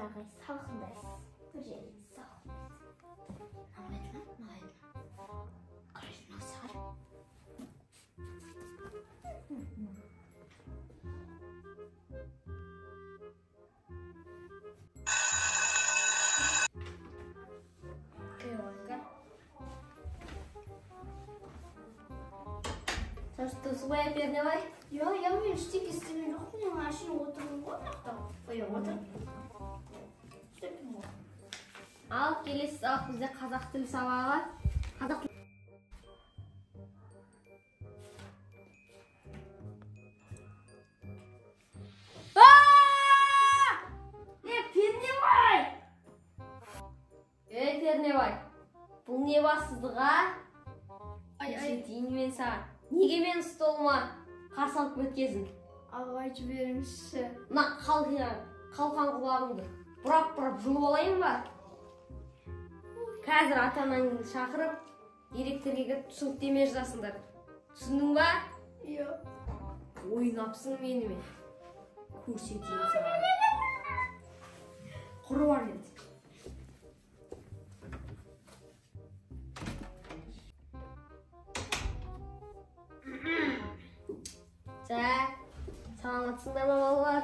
ағай, салқындайсыз. Бір жерін салқындайсыз. Ұнамайды ма? Ұнайды ма? Короче, мынау сары. Тұрсың Пернебай? Иә, иә, мен ештеңе істеген жоқпын, мен әшейін отырмын ғой мына жақта. Ой, отырмын. Істеппін ғой. Ал келесі сабақ бізде қазақ тілі сабағы. Қазақ Е, Пернебай! Ей, Пернебай, бұл не бассыздық, а? Көрсетейін мен саған. Неге мен столыма қарсы алып кеткенсің? Ағай, жіберіңізші. Мына қалқан құлағыңды бұрап-бұрап жұлып алайын ба? Қазір ата-анаңды шақырып, директорге кіріп түсініктеме жазасыңдар. Түсіндің ба? Иә. Ойнапсың менімен. Көрсетейін саған. Құры бар енді. Так, саламатсыңдар ма, балалар?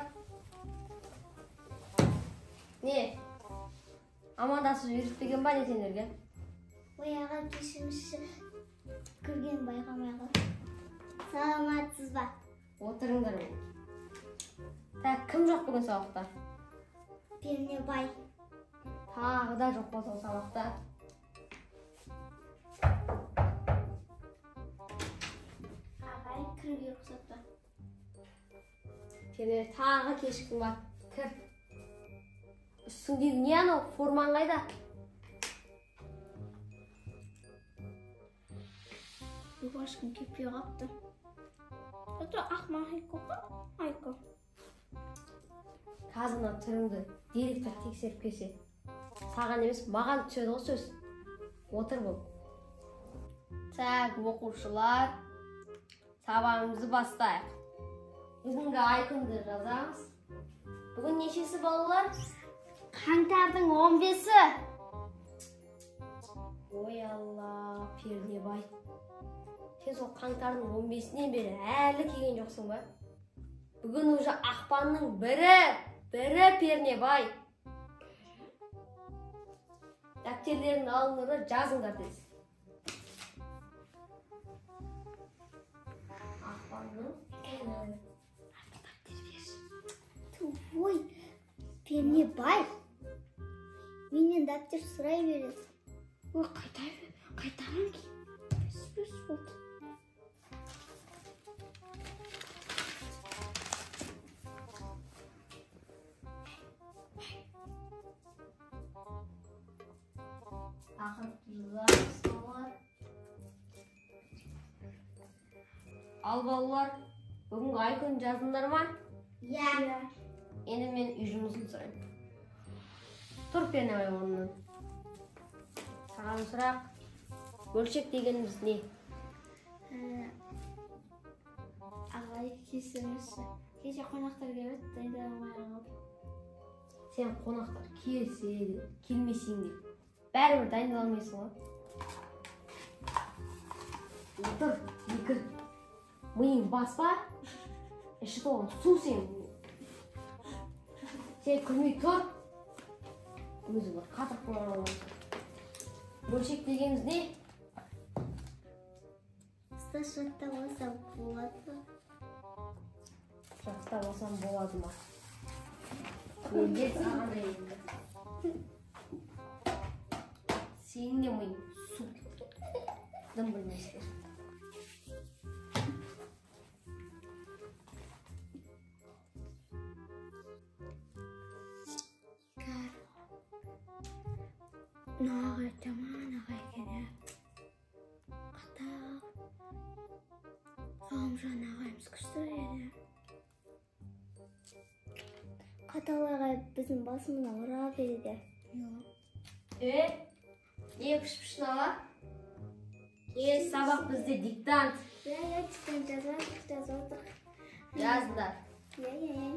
Не? Амандасып үйретпеген ба не сендерге? Ой, аға, кешіріңізші. Көрген байқамай қалдым. Саламатсыз ба? Отырыңдар. Так, кім жоқ бүгін сабақта? Пернебай. Тағы да жоқ болса сабақта. Ағай, кіруге рұқсат па? Пернебай, тағы кешіктің ба? Кір. Үстіңдегі не анау? Формаң қайда? Рубашкам кеппей қалыпты. Это ақ майка ғой, майка. Қазір мына түріңді директор тексеріп келсе, саған емес, маған түседі ғой сөз. Отыр бол. Так, оқушылар, сабағымызды бастайық. Бүгінгі айкүнді жазамыз. Бүгін нешесі, балалар? Қаңтардың 15-і. Ой, Алла, Пернебай. Сен сол қаңтардың 15-інен бері әлі келген жоқсың ба? Бүгін уже ақпанның бірі Пернебай. Дәптерлеріңді алыңдар да жазыңдар тез. Ақпанның бірі. Ой, Пернебай, менен дәптер сұрай бересің. Ой, қайтарам ki. Бес болды. Тақырыпты жазамыз, балалар. Ал балалар, бүгінгі ай күнін жаздыңдар ма? Иә. Енді мен үй жұмысын сұраймын. Тұр, Пернебай, орнынан. Саған сұрақ. Бөлшек дегеніміз не? Ағай, кешіріңізші. Кеше қонақтар келіп, дайындала алмай қалдым. Сен қонақтар келсе де, келмесең де, бәрібір дайындала алмайсың ғой. Отыр, екі. Миың баспа, іші толған су сен. Сен күлмей тұр. Өзі бір қатырып қойған боласың. Бөлшек дегеніміз не? Ұстаз, жаттап алсам болады ма? Жаттап алсам болады ма? Неге саған да енді? Сенің де миың су. Дым білмейсіңдер. Мына ағай жаман ағай екен, иә. Қатал. Ғалымжан ағайымыз күшті еді. Қатал ағай біздің басымыздан ұра береді. Е, не пыш-пышын ала? Келесі сабақ бізде диктант. Иә, иә, диктант жазып отырық. Жазыңдар. Иә, иә, иә.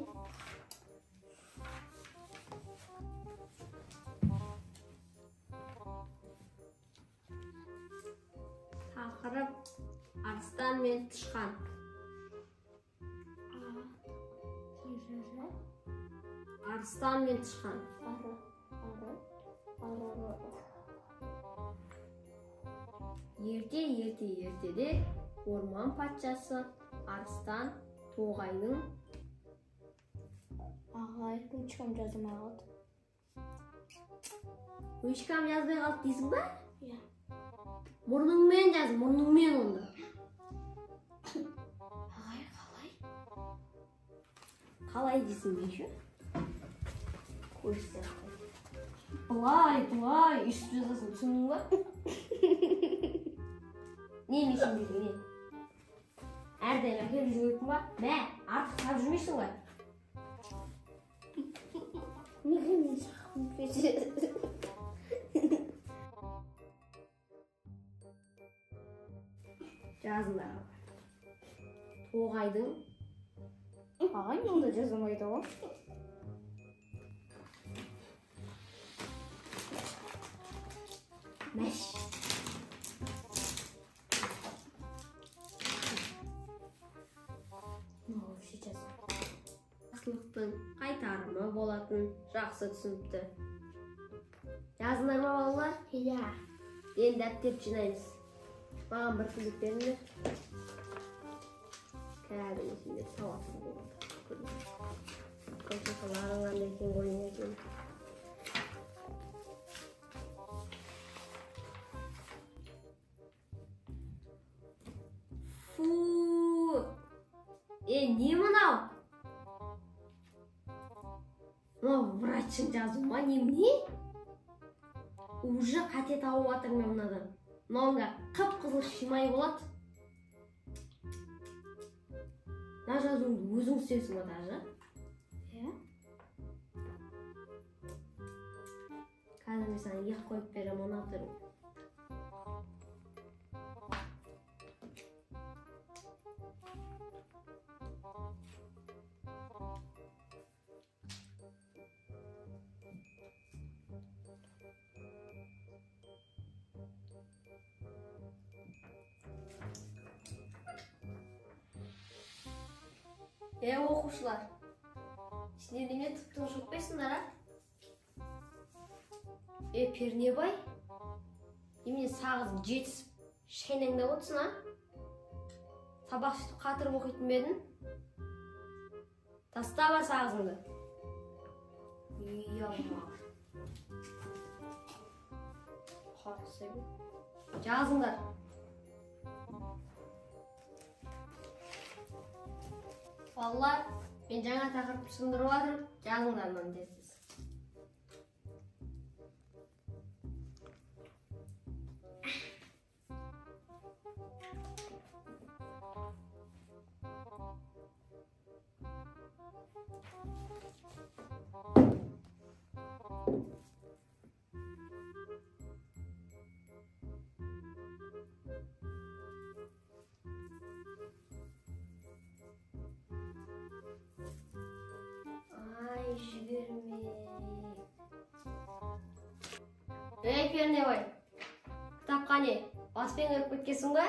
Тақырып арыстан мен тышқан. Арыстан мен тышқан. Ерте, ерте, ертеде орман патшасы арыстан тоғайдың. Ағай, ручкам жазылмай қалды. Ручкам жазбай қалды дейсің ба? Иә. Мұрныңмен жаз, мұрныңмен онда. Ағай, қалай? Қалай дейсің еще? Көрсет. Былай, былай, өйстіп жазасың, түсіндің ба? Не мен сендерге, не? Әрдайым әкеліп жүру керекпін ба? Мә, артық тауып жүрмейсің ғой. Неге мен сақым кетеді? Жазыңдар. Тоғайдың. Ағай, онда жазылмайды ғой. Мәш. Жақсылықтың қайтарымы болатын жақсы түсініпті. Жазыңдар ма, балалар? Иә. Енді дәптер жинаймыз. Маған бір күндік беріңдер. Кәдімгі сендер сауатсыз болды. Көшеқаларың қандай екен, ойын екен. Фу! Не мынау? Мынау врачтың жазуы ма, немене? Уже қате тауып жатырмын мен мынадан. Мынауыңда қып-қызыл шимай болады. Мына жазуыңды өзің істейсің ба даже? Иә. Қазір мен саған екі қойып беремін, оны түрін. Оқушылар, сендер немене тып-тыныш оқымайсыңдар, а? Пернебай, немене сағыз жетісіп шайнаңдап отырсың, а? Сабақ сөйтіп қатырып оқитын ба едің? Таста бар сағызыңды. Ұялма. Қарсы. Жазыңдар. Балалар, мен жаңа тақырып түсіндіріп жатырмын, жазыңдар мынаны тез-тез. Ей, Пернебай, кітапқа не, баспен кіріп кеткенсің ба?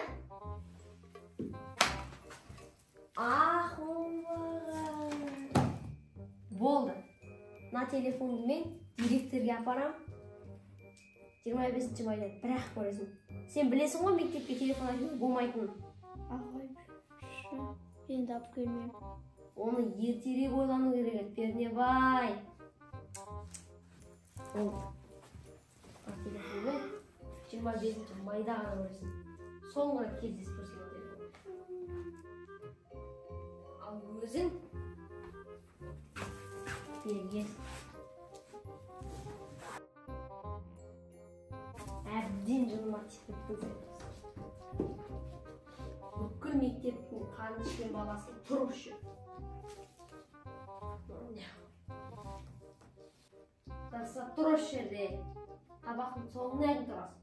Ах, оңбаған. Болды. Мына телефонды мен директорге апарам. 25 майда бірақ көресің. Сен білесің ғой мектепке телефон әкелуге болмайтынын. Ағай, енді алып келмеймін. Оны ертерек ойлану керек еді, Пернебай. Болды. Телефонмен 25 майда ғана көресің. Соңғы рет кездесіп көрсең телефон. Ал өзің берген. Әбден жыныма тиіп кеткен. Бүкіл мектептің қанын ішкен баласы тұр осы. Жақсылап тұр осы жерде. Табақтың соңына дейін тұрасың.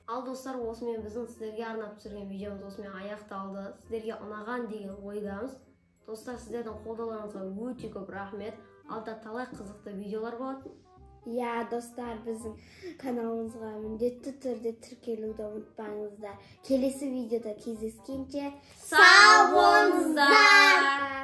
Ал достар, осымен біздің сіздерге арнап түсірген видеомыз осымен аяқталды. Сіздерге ұнаған деген ойдамыз. Достар, сіздердің қолдауларыңызға өте көп рахмет. Алда талай қызықты видеолар болады. Иә, достар, біздің каналымызға міндетті түрде тіркелуді ұмытпаңыздар. Келесі видеода кездескенше Сау болыңыздар!